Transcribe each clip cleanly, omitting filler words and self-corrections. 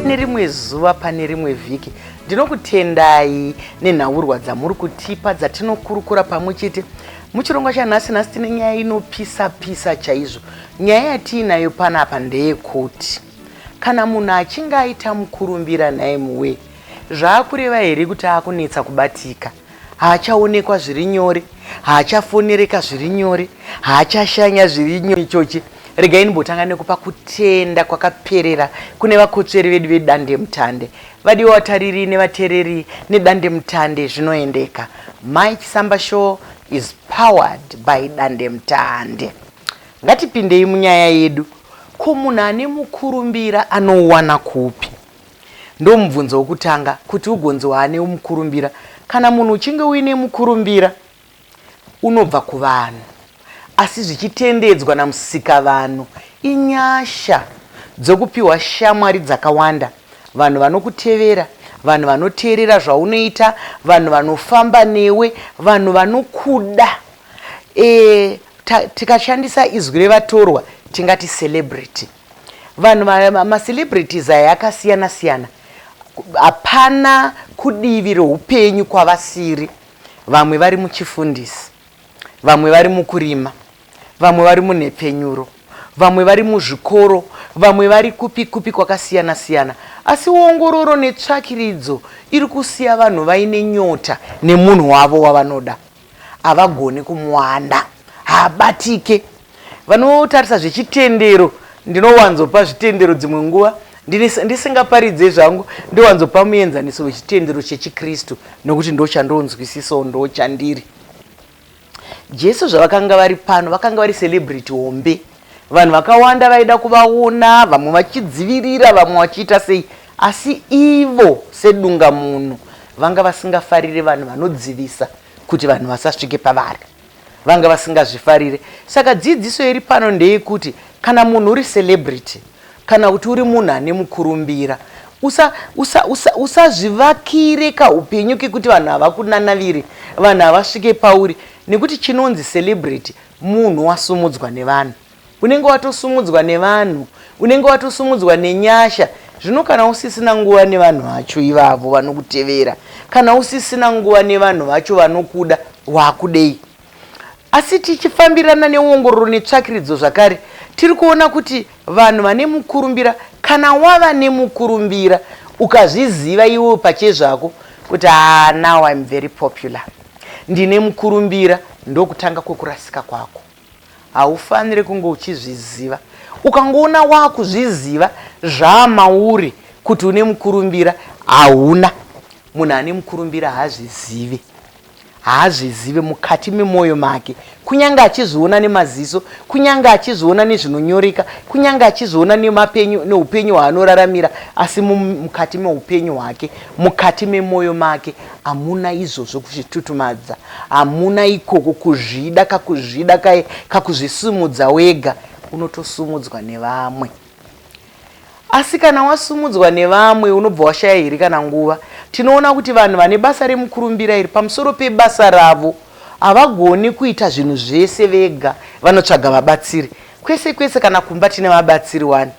Nerimwe zuva pane rimwe vhiki ndinokutendai nenhaurwa dzamuri kutipa dzatinokurukura pamwe chete muchirongwa chanhasi. Nhasi tine nyaya inopisa pisa chaizvo. Nyaya yatiinayo panapa ndeyekuti kana munhu achinge aita mukurumbira, nhai muwe, zvaakureva here kuti akunetsa kubatika? Haachaonekwa zviri nyore, haachafonereka zviri nyore, haachashanya zviri nyore ichochi. Regai ndimbotanga nekupa kutenda kwakaperera kune vakotsveri vedu vedandemutande. Vadiwa vatariri nevatereri, nedandemutande zvinoendeka. Mai Chisamba Show is powered by dandemutande. Ngatipindei munyaya yedu. Ko munhu ane mukurumbira anouwana kupi? Ndomubvunzo wokutanga, kuti ugonzi waane mukurumbira. Kana munhu uchinge uine mukurumbira, unobva kuvanhu, asi zvichitendedzwa naMusikavanhu, inyasha dzokupiwa shamwari dzakawanda, vanhu vanokutevera, vanhu vanoteerera zvaunoita, vanhu vanofamba newe, vanhu vanokuda. Tikashandisa izwi revatorwa tingati celebrity. Vanhu macelebrities aya akasiyana siyana, hapana kudivi reupenyu kwavasiri. Vamwe vari muchifundisi, vamwe vari mukurima, vamwe vari munhepfenyuro, vamwe vari muzvikoro, vamwe vari kupi kupi kwakasiyana siyana. Asi ongororo netsvakiridzo iri kusiya vanhu vaine nyota nemunhu wavo wavanoda, havagoni kumuwana, haabatike. Vanotarisa zvechitendero, ndinowanzopa zvitendero dzimwe nguva ndisingaparidze zvangu, ndowanzopa muenzaniso wechitendero chechiKristu nokuti ndochandonzwisisawo, ndochandiri. Jesu zvavakanga vari pano, vakanga vari celebrity hombe. Vanhu vakawanda vaida kuvaona, vamwe vachidzivirira, vamwe vachiita sei, asi ivo sedunga munhu vanga vasingafarire vanhu vanodzivisa kuti vanhu vasasvike pavari, vanga vasingazvifarire. Saka dzidziso iri pano ndeyekuti kana munhu uri celebrity kana kuti uri munhu ane mukurumbira, usazvivakire kaupenyu kekuti vanhu havakunanaviri, vanhu havasvike pauri, nekuti chinonzi celebrity munhu wasumudzwa nevanhu. Unenge watosumudzwa nevanhu, unenge watosumudzwa nenyasha. Zvino kana usisina nguva nevanhu vacho ivavo vanokutevera, kana usisina nguva nevanhu vacho vanokuda, wakudei? Asi tichifambirana neongororo netsvakiridzo zvakare, tiri kuona kuti vanhu vane mukurumbira, kana wava nemukurumbira ukazviziva iwewe pachezvako kuti ah, now I'm very popular, ndine mukurumbira, ndokutanga kwekurasika kwako. Haufaniri kunge uchizviziva. Ukangoona wakuzviziva zvaamauri kuti une mukurumbira, hauna. Munhu ane mukurumbira haazvizivi, haazvizive mukati memwoyo make, kunyange achizviona nemaziso, kunyange achizviona nezvinonyoreka, kunyange achizviona nemapenyu neupenyu hwaanoraramira, asi mukati meupenyu hwake, mukati memwoyo make hamuna izvozvo. Kuzvitutumadza hamuna ikoko, kuzvida, kakuzvida kaye, kakuzvisimudza wega, unotosumudzwa nevamwe. Asi kana wasumudzwa nevamwe, unobva washaya here kana nguva? Tinoona kuti vanhu vane basa remukurumbira iri, pamusoro pebasa ravo, havagoni kuita zvinhu zvese vega, vanotsvaga vabatsiri kwese kwese. Kana kumba tine vabatsiri wani,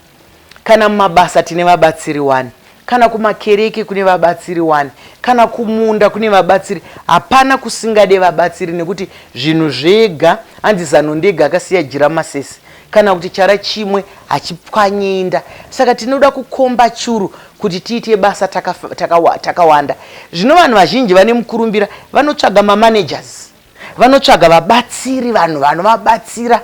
kana mumabasa tine vabatsiri wani, kana kumakereke kune vabatsiri wani, kana kumunda kune vabatsiri. Hapana kusingade vabatsiri, nekuti zvinhu zvega, hanzi zano ndega akasiya jira masese, kana kuti chara chimwe hachipwanyinda. Saka tinoda kukomba churu kuti tiite basa takawanda taka, taka. Zvino vanhu vazhinji vane mukurumbira vanotsvaga mamanagers, vanotsvaga vabatsiri, vanhu vanovabatsira.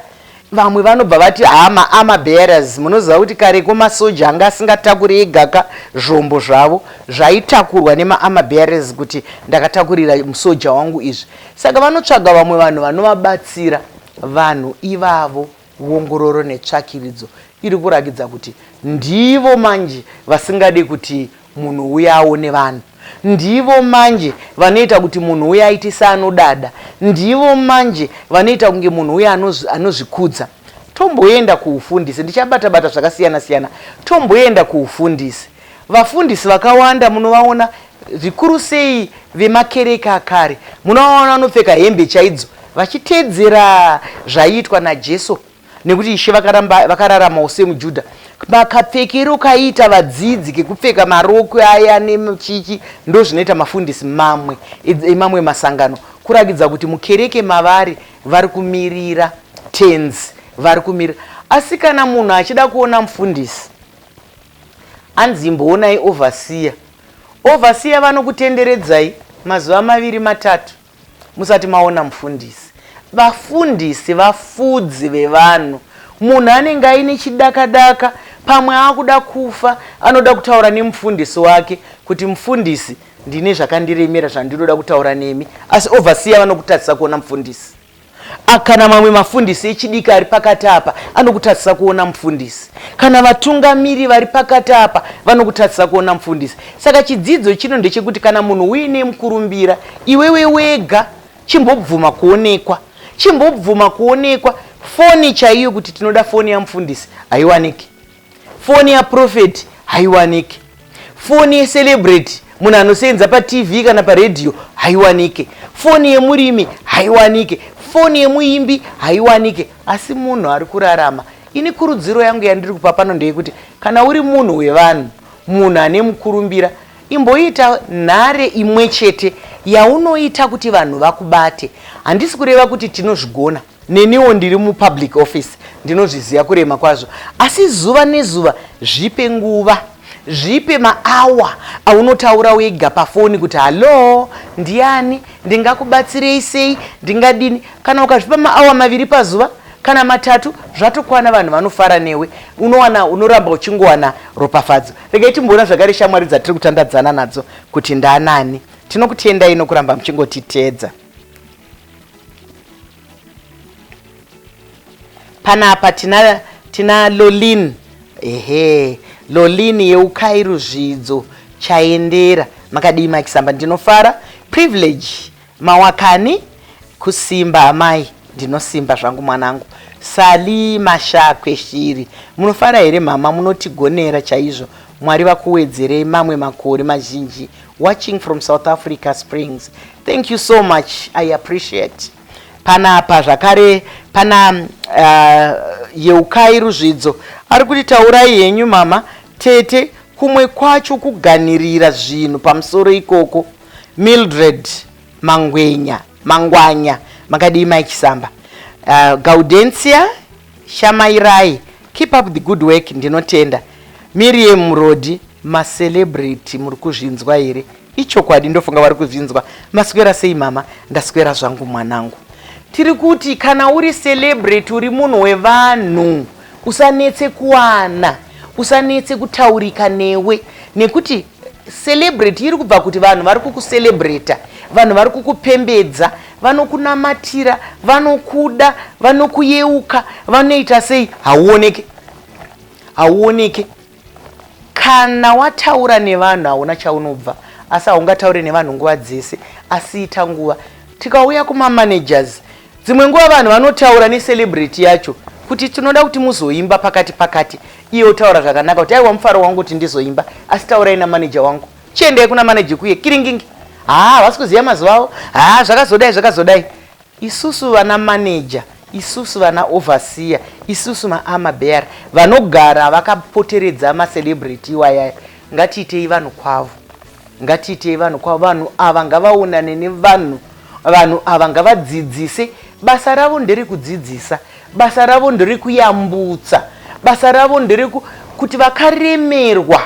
Vamwe vanobva vati hama armor bearers. Munoziva kuti kareko masoja anga asingatakuri egaka zvombo zvavo, zvaitakurwa nemaarmor bearers, kuti ndakatakurira musoja wangu izvi. Saka vanotsvaga vamwe vanhu vanovabatsira. Vanhu ivavo, ongororo netsvakiridzo iri kurakidza kuti ndivo manje vasingade kuti munhu uya aone vanhu, ndivo manje vanoita kuti munhu uya aite seanodada, ndivo manje vanoita kunge munhu uya anozvikudza. Tomboenda kuufundisi, ndichabata bata zvakasiyana siyana. Tomboenda kuufundisi. Vafundisi vakawanda munovaona, zvikuru sei vemakereke akare, munovaona vanopfeka hembe chaidzo vachiteedzera zvaiitwa naJesu, nekuti Ishe vakararamawo semuJudha. Makapfekero kaiita vadzidzi kekupfeka marokwe aya nechichi ndozvinoita mafundisi mamwe emamwe masangano kurakidza kuti mukereke mavari vari kumirira tenzi vari kumirira. Asi kana munhu achida kuona mufundisi anzi imboonai overseer, overseer vanokutenderedzai mazuva maviri matatu musati maona mufundisi. Vafundisi vafudzi vevanhu. Munhu anenge aine chidakadaka, pamwe akuda kufa, anoda kutaura nemufundisi wake kuti mufundisi ndine zvakandiremera zvandinoda kutaura nemi, asi overseer vanokutadzisa kuona mufundisi. Kana mamwe mafundisi echidiki ari pakati apa anokutadzisa kuona mufundisi. Kana vatungamiri vari pakati apa vanokutadzisa kuona mufundisi. Saka chidzidzo chino ndechekuti kana munhu uine mukurumbira, iwewe wega chimbobvuma kuonekwa. Chimbobvuma kuonekwa. Foni chaiyo kuti tinoda foni yamufundisi haiwaniki. Foni yaprophet haiwaniki. Foni yecelebrity, munhu anosenza paTV kana paredhiyo haiwanike. Foni yemurimi haiwanike. Foni yemuimbi haiwanike. Asi munhu ari kurarama. Ini kurudziro yangu yandiri kupa pano ndeyekuti kana uri munhu wevanhu, munhu ane mukurumbira, imboita nhare imwe chete yaunoita kuti vanhu vakubate. Handisi kureva kuti tinozvigona. Neniwo ndiri mupublic office ndinozviziva kurema kwazvo, asi zuva nezuva zvipe nguva, zvipe maawa aunotaura wega pafoni kuti hallo, ndiani, ndingakubatsirei sei, ndingadini. Kana ukazvipa maawa maviri pazuva kana matatu zvatokwana, vanhu vanofara newe, unowana, unoramba uchingowana ropafadzo. Regai timboona zvakare shamwari dzatiri kutandadzana nadzo kuti ndaanani. Tinokutendai nokuramba muchingotiteedza. Panapa tina tina Lolin, ehe, Lolin Yeukai Ruzvidzo Chaendera. Makadii Makisamba? Ndinofara. Privilege Mawakani kusimba amai, ndinosimba zvangu mwanangu. Sally Mashakwe Shiri, munofara here mama? Munotigonera chaizvo. Mwari vakuwedzerei mamwe makore mazhinji. Watching from South Africa Springs. Thank you so much. I appreciate. Panapa zvakare pana Yeukai Ruzvidzo ari kuti taurai henyu mama tete, kumwe kwacho kuganirira zvinhu pamusoro ikoko. Mildred Mangwenya Mangwanya, makadii mai Chisamba? Gaudencia Shamairai, keep up the good work, ndinotenda. Miriam Murodi, macelebrity muri kuzvinzwa here? Ichokwadi, ndofunga vari kuzvinzwa. Maswera sei mama? Ndaswera zvangu mwanangu. Tiri kuti kana uri celebrity, uri munhu wevanhu, usanetse kuwana, usanetse kutaurika newe, nekuti celebrity iri kubva kuti vanhu vari kukucelebrata, vanhu vari kukupembedza, vanokunamatira, vanokuda, vanokuyeuka, vanoita sei, hauoneke, hauoneke. Kana wataura nevanhu hauna chaunobva, asi haungataure nevanhu nguva dzese, asi ita nguva. Tikauya kumamanagers, dzimwe nguva vanhu vanotaura necelebrity yacho kuti tinoda kuti muzoimba pakati pakati, iye otaura zvakanaka kuti aiwa mufaro wangu kuti ndizoimba, asi taurai namanager wangu. Chiendai kuna manager kuye kiringingi, haa havasi kuziva mazuva avo, haa zvakazodai zvakazodai. Isusu vana manager, isusu vana overseer, isusu maarmor bearer vanogara vakapoteredza macelebrity iwayaya, ngatiitei vanhu kwavo, ngatiitei vanhu kwavo. Vanhu ava ngavaonane nevanhu, vanhu ava ngavadzidzise. Basa ravo nderekudzidzisa, basa ravo nderekuyambutsa, basa ravo nderekuti vakaremerwa,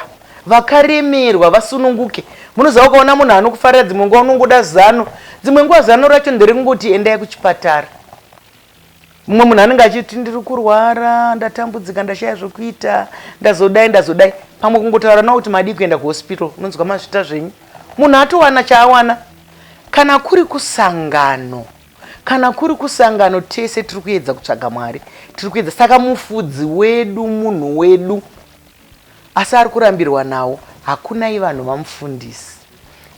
vakaremerwa vasununguke. Munoziva ukaona munhu anokufarira dzimwe nguva unongoda zano, dzimwe nguva zano racho nderekungoti endai kuchipatara. Mumwe munhu anenge achiti ndiri kurwara, ndatambudzika, ndashaya zvokuita, ndazodai ndazodai. Pamwe kungotaura nawo kuti madii kuenda kuhospital, unonzwa mazvita zvenyu. Munhu atowana chaawana. Kana kuri kusangano, kana kuri kusangano tese tiri kuedza kutsvaga Mwari, tiri kuedza. Saka mufudzi wedu munhu wedu, asi ari kurambirwa nawo. Hakunai vanhu vamufundisi,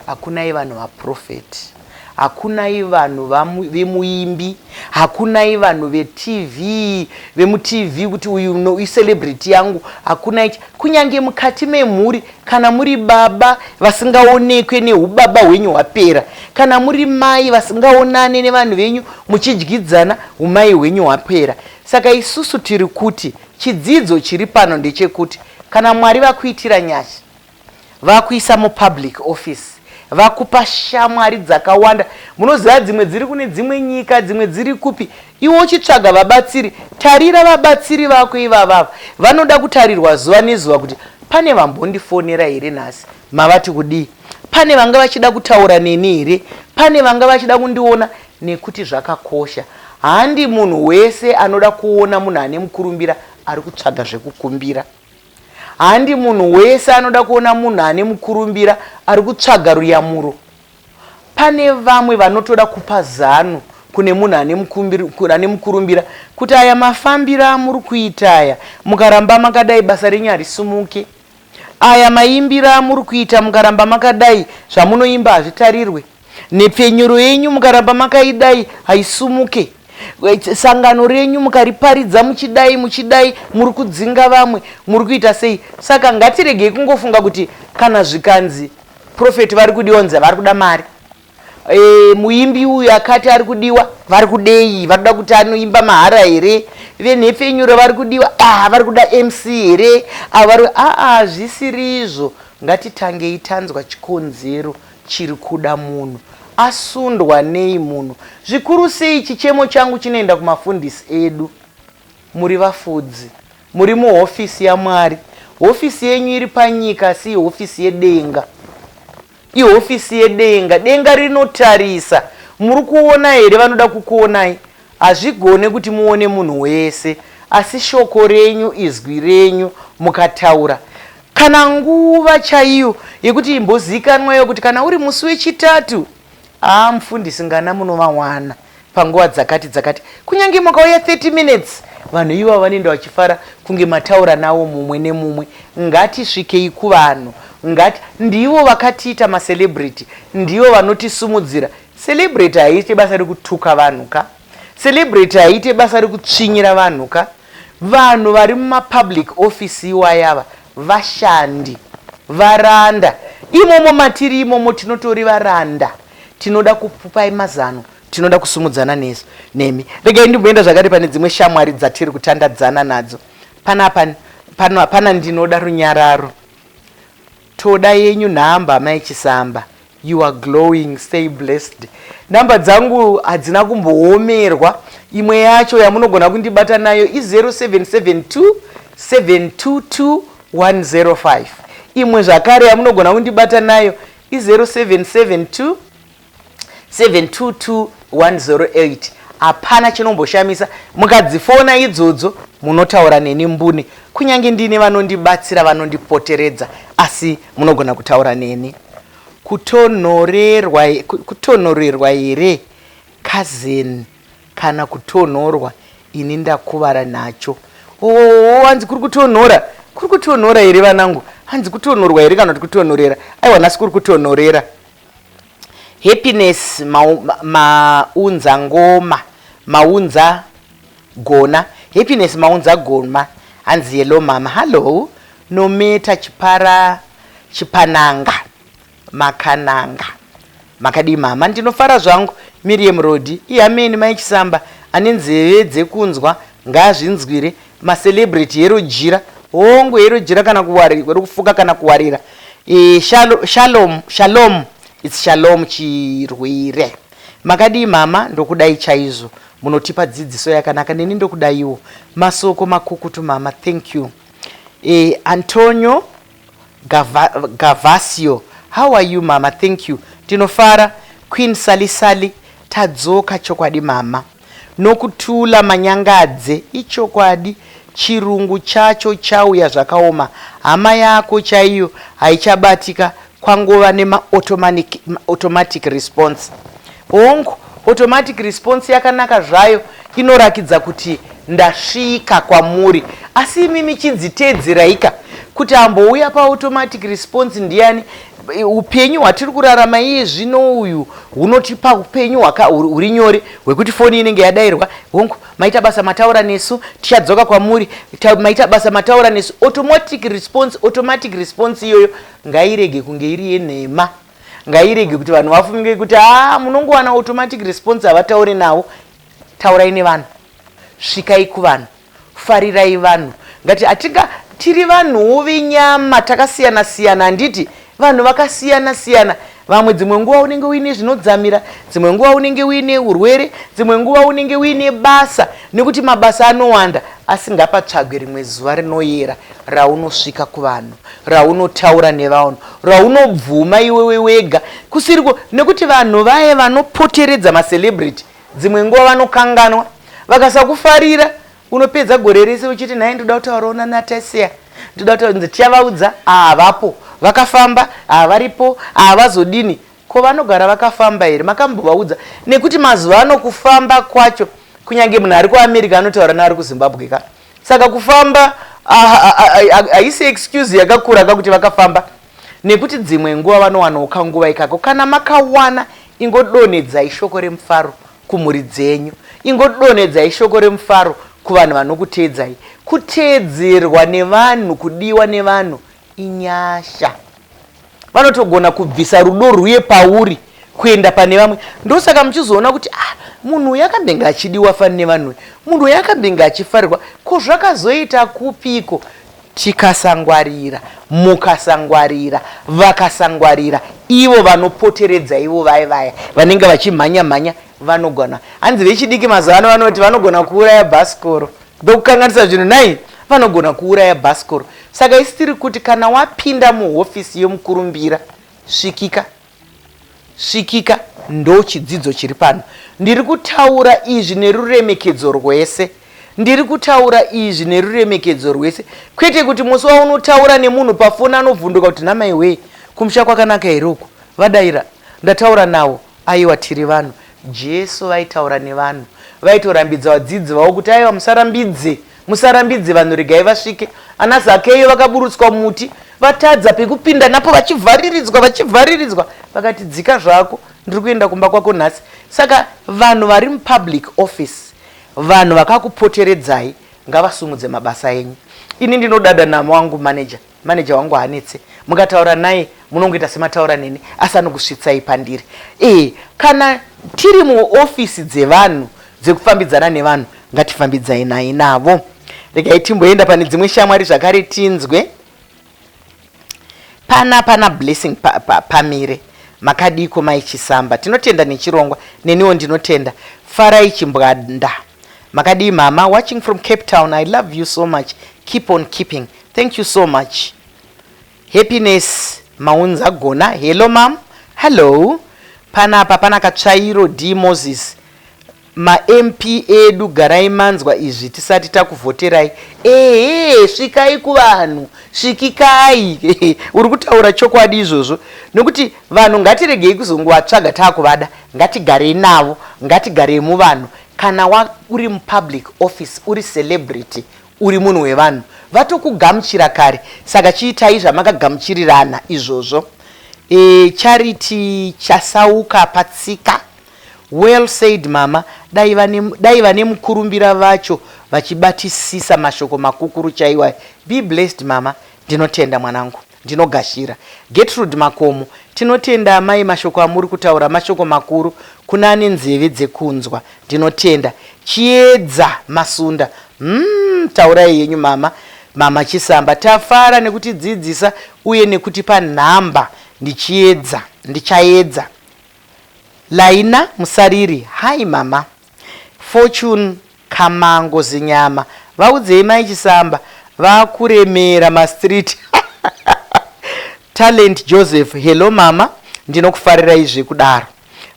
hakunai vanhu vaprofeti, Hakunai vanhu vemuimbi, hakunai vanhu veTV, vemuTV kuti uyu no icelebrity yangu, hakuna ichi. Kunyange mukati memhuri, kana muri baba vasingaonekwe neubaba hwenyu hwapera, kana muri mai vasingaonane nevanhu venyu muchidyidzana, umai hwenyu hwapera. Saka isusu tiri kuti chidzidzo chiri pano ndechekuti kana Mwari vakuitira nyasha, vakuisa mupublic office, vakupa shamwari dzakawanda, munoziva dzimwe dziri kune dzimwe nyika, dzimwe dziri kupi, iwe uchitsvaga vabatsiri, tarira vabatsiri vako ivavava vanoda kutarirwa zuva nezuva kuti pane vambondifonera here nhasi, mavati kudii, pane vanga vachida kutaura neni here, pane vanga vachida kundiona, nekuti zvakakosha. Handi munhu wese anoda kuona munhu ane mukurumbira ari kutsvaga zvekukumbira. Handi munhu wese anoda kuona munhu ane mukurumbira ari kutsvaga ruyamuro. Pane vamwe vanotoda kupa zano kune munhu ane mukurumbira kuti aya mafambiro amuri kuita aya, mukaramba makadai basa renyu harisumuke. Aya maimbiro amuri kuita mukaramba makadai zvamunoimba hazvitarirwe. Nhepfenyuro yenyu mukaramba makaidai haisumuke. Sangano renyu mukariparidza muchidai muchidai muri kudzinga vamwe, muri kuita sei? Saka ngatiregei kungofunga kuti kana zvikanzi prophet vari kudiwa nzi vari kuda mari. Muimbi uyu akati ari kudiwa, vari kudei? Vari kuda kuti anoimba mahara here? Venhepfenyuro vari kudiwa, vari kuda MC here? Zvisiri izvo. Ngatitangei tanzwa chikonzero chiri kuda munhu. Asundwa nei munhu? Zvikuru sei chichemo changu chinoenda kumafundisi edu. Muri vafudzi. Muri muhofisi yaMwari. Hofisi yenyu iri panyika asi ihofisi yedenga. Ihofisi yedenga. Denga rinotarisa. Muri kuona here vanoda kukuonai? Hazvigone kuti muone munhu wese, asi shoko renyu, izwi renyu, mukataura. Kana nguva chaiyo yekuti imbozikanwa iyo kuti kana uri musi wechitatu, mufundisi ngana munovawana panguva dzakati dzakati. Kunyange mukauya 30 minutes, vanhu ivavo vanoenda vachifara kunge mataura navo mumwe nemumwe. Ngatisvikei kuvanhu. Ngati ndivo vakatiita macelebrity, ndivo vanotisumudzira. Celebrity haiite basa rekutuka vanhu ka. Celebrity haiite basa rekutsvinyira vanhu ka. Vanhu vari mumapublic office iwayava vashandi, varanda. Imomo matiri imomo tinotori varanda. Tinoda kupupai mazano, tinoda kusumudzana nesu nemi. Regai ndimboenda zvakare pane dzimwe shamwari dzatiri kutandadzana nadzo. Panapa pano pana ndinoda runyararo. Toda yenyu nhamba mai Chisamba. You are glowing, stay blessed. Namba dzangu hadzina kumboomerwa. Imwe yacho yamunogona kundibata nayo i 0772 722 105. Imwe zvakare yamunogona kundibata nayo i 0772 722 108. Hapana chinomboshamisa, mukadzifona idzodzo munotaura neni mbune, kunyange ndine vanondibatsira vanondipoteredza, asi munogona kutaura neni. Kutonhorerwa here cousin kana kutonhorwa ini ndakuvara nacho. Oh, hanzi kuri kutonhora, kuri kutonhora here vanangu? Hanzi kutonhorwa here kana kuti kutonhorera? Aiwa nhasi kuri kutonhorera. Happiness maunza ngoma, maunza gona. Happiness maunza goma. Hanzi hello mama. Hello. Nometa chipara chipananga makananga. Makadii mama? Ndinofara zvangu. Miriam Rodi. Ihameni mai Chisamba ane nzeve dzekunzwa ngaazvinzwire. Macelebrity hero jira. Hongu hero jira kana kuwarira, kufuka kana kuwarira. Shalom, shalom, it's shalom chirwire. Makadii mama? Ndokudai chaizvo. Munotipa dzidziso yakanaka neni ndokudaiwo. Masoko makukutu mama, thank you. Antonio Gavasio, how are you mama? Thank you. Tinofara. Queen Sally Sally, tadzoka chokwadi mama. Nokutula manyangadze, ichokwadi chirungu chacho chauya zvakaoma. Hama yako chaiyo haichabatika, kwangova nema automatic response. Hongu, automatic response yakanaka zvayo, inorakidza kuti ndasvika kwamuri, asi imimi chidziteedzeraika kuti ambouya paautomatic response ndiani. Upenyu hwatiri kurarama iye zvino uyu hunotipa upenyu huri nyore hwekuti foni inenge yadairwa, hongu, maita basa mataura nesu, tichadzoka kwamuri, maita basa mataura nesu. Automatic response, automatic response iyoyo ngairege kunge iri yenhema. Ngairege kuti vanhu vafunge kuti a ah, munongowana automatic response, havataure navo. Taurai nevanhu, svikai kuvanhu, farirai vanhu. Ngati hatinga tiri vanhuwo venyama, takasiyana siyana, handiti? Vanhu vakasiyana siyana. Vamwe dzimwe nguva unenge uine zvinodzamira, dzimwe nguva unenge uine urwere, dzimwe nguva unenge uine basa, nekuti mabasa anowanda. Asi ngapatsvagwe rimwe zuva rinoyera raunosvika kuvanhu, raunotaura nevanhu, raunobvuma iwewe wega kusiriko. Nekuti vanhu vaye vanopoteredza macelebrity dzimwe nguva vanokanganwa. Vakasakufarira, unopedza gore rese uchiti, "Nhai, ndoda kutaurawo naNatasia, ndoda kutaura." Nzi tichavaudza, havapo, vakafamba, havaripo, havazodini. Ko vanogara vakafamba here? Makambovaudza? Nekuti mazuva ano kufamba kwacho, kunyange munhu ari kuAmerica anotaura neari kuZimbabwe ka. Saka kufamba haisi excuse yakakura ka kuti vakafamba, nekuti dzimwe nguva vanowanawo kanguva ikako. Kana makawana, ingodonhedzai shoko remufaro kumhuri dzenyu, ingodonhedzai shoko remufaro kuvanhu vanokuteedzai. Kuteedzerwa nevanhu, kudiwa nevanhu inyasha. Vanotogona kubvisa rudo rwuye pauri kuenda pane vamwe. Ndosaka muchizoona kuti, ah, munhu uyu akambenge achidiwa fani nevanhu, munhu uyu akambenge achifarirwa, ko zvakazoita kupiko? Tikasangwarira, mukasangwarira, vakasangwarira, ivo vanopoteredza, ivo vaya vaya vanenge vachimhanya mhanya, vanogona, hanzi vechidiki mazuva ano vanoti vanogona kuuraya bhasikoro, ndokukanganisa zvinhu nai, vanogona kuuraya bhasikoro. Saka isi tiri kuti kana wapinda muhofisi yomukurumbira, svikika, svikika. Ndo chidzidzo chiri pano. Ndiri kutaura izvi neruremekedzo rwese, ndiri kutaura izvi neruremekedzo rwese, kwete kuti musi waunotaura nemunhu pafoni anovhunduka kuti, "Namai wei, kumusha kwakanaka here uku? Vadaira, ndataura navo." Aiwa, tiri vanhu. Jesu vaitaura nevanhu. Vaitorambidza vadzidzi vavo kuti, "Aiwa, musarambidze, musarambidze vanhu, regai vasvike." Ana Zakeyo vakaburutswa muti, vatadza pekupinda napo, vachivhariridzwa, vachivhariridzwa, vakati, "Dzika zvako, ndiri kuenda kumba kwako nhasi." Saka vanhu vari mupublic office, vanhu vakakupoteredzai, ngavasumudze mabasa enyu. Ini ndinodada nawangu manager. Manager wangu haanetse. Mukataura naye munongoita semataura neni, asi anokusvitsai pandiri. E, kana tiri muofisi dzevanhu dzekufambidzana nevanhu, ngatifambidzai naye navo. Regai timboenda pane dzimwe shamwari zvakare tinzwe. Pana Blessing Pamire, makadiko mai Chisamba? Tinotenda nechirongwa. Neniwo ndinotenda. Farai Chimbwanda, makadii mama? Watching from Cape Town. I love you so much, keep on keeping. Thank you so much. Happiness Maunza Gona, hello mam. Hello. Panapa pana Katsvairo D Moses, maMP edu, garai manzwa izvi tisati takuvhoterai. Ehe, svikai kuvanhu, svikikai. Uri kutaura chokwadi izvozvo, nekuti vanhu ngatiregei kuzongovatsvaga taakuvada. Ngatigarei navo, ngatigarei muvanhu. Kana uri mupublic office, uri celebrity, uri munhu wevanhu, vatokugamuchira kare. Saka chiitai zvamakagamuchirirana izvozvo. Charity Chasauka Patsika, well said mama. Dai vane mukurumbira vacho vachibatisisa mashoko makukuru chaiwa. Be blessed mama. Ndinotenda mwanangu, ndinogashira. Gertrude Makomo, tinotenda amai, mashoko amuri kutaura mashoko makuru kuna ane nzeve dzekunzwa. Ndinotenda. Chiedza Masunda, taurai yenyu mama. Mama Chisamba, tafara nekutidzidzisa uye nekutipa nhamba. Ndichiedza, ndichaedza. Laina Musariri, hi mama. Fortune Kamango Zinyama, vaudzei mai Chisamba, vakuremera mastreet. Talent Joseph, hello mama, ndinokufarirai zvekudaro.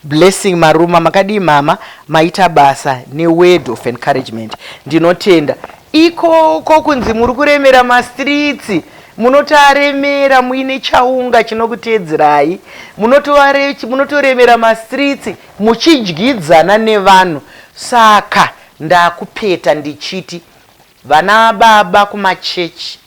Blessing Maruma, makadii mama? Maita basa neword of encouragement. Ndinotenda. Ikoko kunzi muri kuremera mastreets, munotoaremera muine chaunga chinokuteedzerai. Munotoremera mastreets muchidyidzana nevanhu. Saka ndakupeta ndichiti vana baba kumachechi,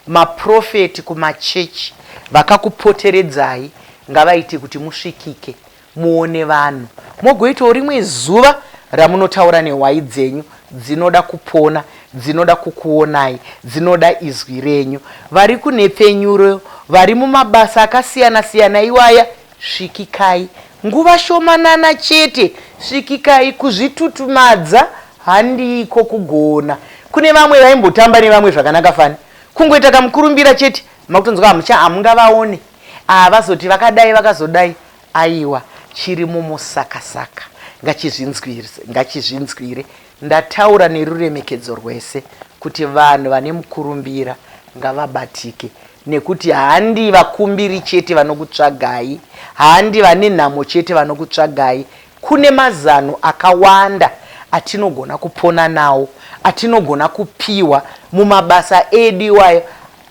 maprofeti kumachechi, Vakakupoteredzai ngavaite kuti musvikike, muone vanhu, mogoitawo rimwe zuva ramunotaura nehwai dzenyu dzinoda kupona, dzinoda kukuonai, dzinoda izwi renyu. Vari kunhepfenyuro, vari mumabasa akasiyana-siyana iwaya, svikikai. Nguva shomanana chete, svikikai. Kuzvitutumadza handiko kugona. Kune vamwe vaimbotamba nevamwe zvakanaka fani, kungoita kamukurumbira chete, makutonzwa hamucha hamungavaone. Ah, vazoti vakadai vakazodai. Aiwa, chiri mumusakasaka ngachizvinzwire, ngachizvinzwire. Ndataura neruremekedzo rwese kuti vanhu vane mukurumbira ngavabatike nekuti handi vakumbiri chete vanokutsvagai, handi vane nhamo chete vanokutsvagai. Kune mazano akawanda atinogona kupona nawo, atinogona kupiwa mumabasa edu iwayo.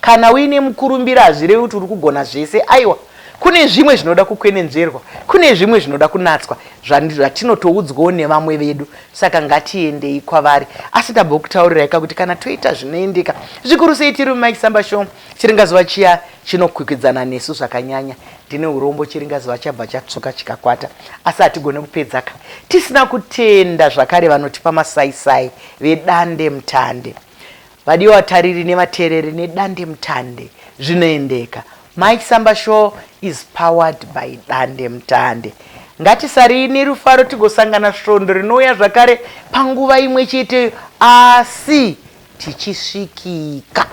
Kana uine mukurumbira hazvirevi kuti uri kugona zvese, aiwa. Kune zvimwe zvinoda kukwenenzverwa, kune zvimwe zvinoda kunatswa zvatinotoudzwawo nevamwe vedu, saka ngatiendei kwavari. Asi ndambokutaurirai ka kuti kana toita zvinoendeka, zvikuru sei tiri muMike Samba Show, chiringazuva chiya chinokwikwidzana nesu zvakanyanya. Ndine urombo chiringazuva chabva chatsvuka chikakwata, asi hatigone kupedza ka tisina kutenda zvakare vanotipa masaisai vedande mutande. Vadiwa vatariri nevateereri nedandemutande zvinoendeka. Mike Samba Show is powered by Dandemutande. Ngatisarei nerufaro tigosangana svondo rinouya zvakare panguva imwe cheteyo asi tichisvikika.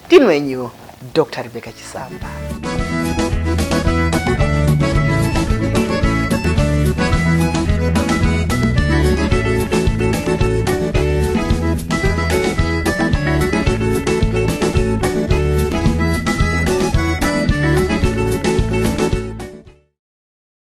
Ndini wenyu Dr. Rebecca Chisamba.